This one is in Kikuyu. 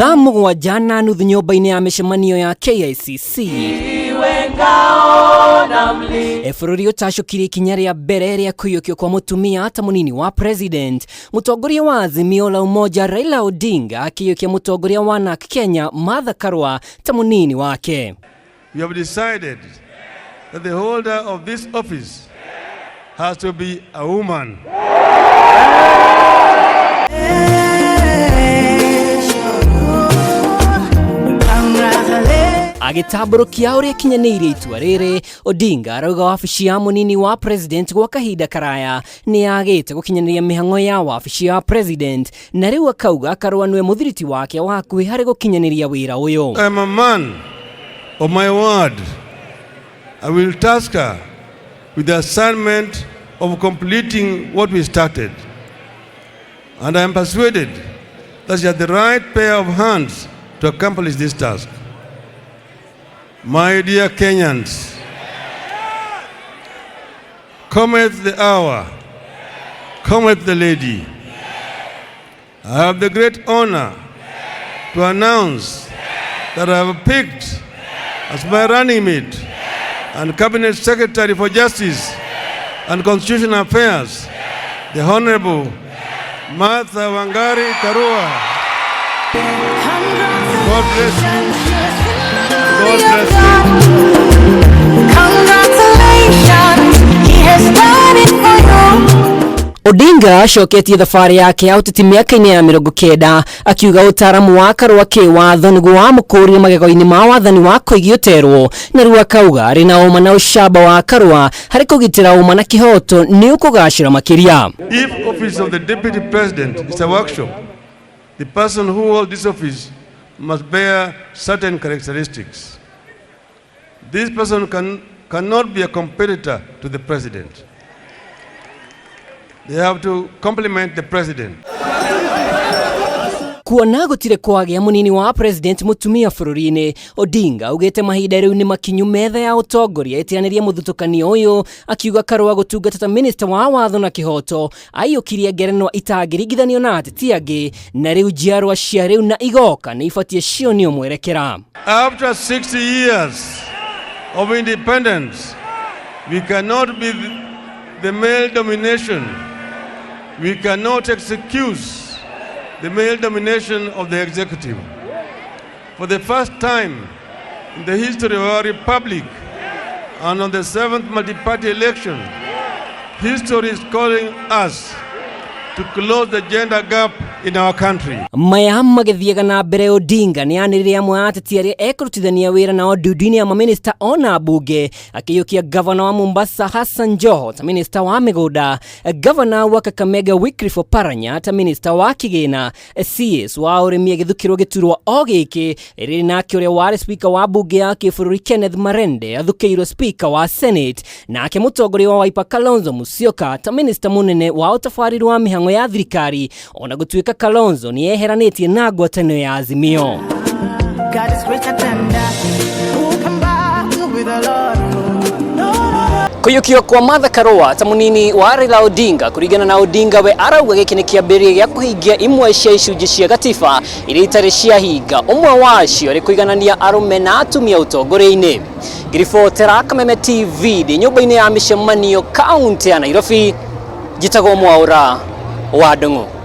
Thaa 7:30 nyũmba-inĩ ya mĩcemanio ya KICC. Bũrũri ũtacũkirie ikinya rĩa mbere rĩa kũiyũkio kwa mũtumia ta mũnini wa president. Mũtongoria wa Azimio la Umoja Raila Odinga akĩiyũkia mũtongoria wa NARC Kenya Martha Karua ta mũnini wake. We have decided that the holder of this office has to be a woman. Agĩtambũrũkia ũrĩa kinyanĩirie itua rĩrĩ, Odinga arauga wabici ya mũnini wa president gwa kahinda karaya nĩ yagĩte gũkinyanĩria mĩhang'o ya wabici ya president, na rĩu akauga Karua nĩwe mũthiriti wake wa hakuhĩ harĩ gũkinyanĩria wĩra ũyũ. I am a man of my word. I will task her with the assignment of completing what we started. And I am persuaded that she has the right pair of hands to accomplish this task. My dear Kenyans, cometh the hour, cometh the lady. I have the great honor to announce that I have picked as my running mate and Cabinet Secretary for Justice and Constitutional Affairs, the Honorable Martha Wangari Karua. God bless you. God bless you. Congratulations, he has done it for you. Odinga acoketie thabarĩ yake ya ũteti mĩaka-inĩ ya 90 akiuga ũtaaramu wa Karua kĩwatho nĩguo wamũkũrire magego-inĩ ma wathani wa Koigi ũterwo, na rĩu akauga arĩ na ũma na ũcamba wa Karua harĩ kũgitĩra ũma na kĩhoto nĩ ũkũgacĩra makĩria. If office of the deputy president is a workshop, the person who holds this office must bear certain characteristics. This person cannot be a competitor to the president. They have to complement the president. Kuona gũtirĩ kwagĩa mũnini wa president mũtumia bũrũri-inĩ, Odinga augĩte mahinda rĩu nĩ makinyu metha ya ũtongoria ĩteanĩrie mũthutũkanio ũyũ, akiuga Karua gũtungata ta minista wa watho na kĩhoto aiyũkirie ngerenwa itangĩringithanio na ateti angĩ, na rĩu njiarwa cia rĩu na igoka nĩ ibatiĩ cionio mwerekera. After 60 years of independence, we cannot be the male domination. We cannot excuse the male domination of the executive. For the first time in the history of our republic, and on the 7th multi-party election, history is calling us to close the gender gap in our country. Maya magĩthiaga na mbere, Odinga nĩ anĩrĩire amwe a ateti arĩa ekũrutithania wĩra nao ndundu-inĩ ya mamĩnĩsta ona mbunge, akĩiyũkia gavana wa Mombasa Hassan Joho ta minista wa mĩgũnda, gavana wa Kakamega Wycliffe Oparanya ta minista wa kĩgĩna, CS wa ũrĩmi agĩthukĩrwo gĩturwa o gĩkĩ, rĩrĩ nake ũrĩa warĩ speaker wa mbunge ya kĩbũrũri Kenneth Marende athukĩirwo speaker wa Senate, nake mũtongoria wa Wiper Kalonzo Musyoka ta minista mũnene wa ũtabarĩri wa mĩhang'o ya thirikari, ona gũtuĩka Kalonzo nĩ eheranĩtie na ngwatanĩro ya Azimio. God is greater than that. Who can battle with the Lord? No, no, no. Kũiyũkio kwa Martha Karua ta mũnini wa Raila Odinga, kũringana na Odinga, we arauga gĩkĩ nĩ kĩambĩrĩria gĩa kũhingia imwe cia icunjĩ cia gatiba iria itarĩ ciahinga, ũmwe wacio arĩ kũiganania arũme na atumia ũtongoria-inĩ. Ngĩribotera Kameme TV ndĩ nyũmba-inĩ ya mĩcemanio kaunti ya Nairobi, njĩtagwo Mwaũra wa Ndung'u.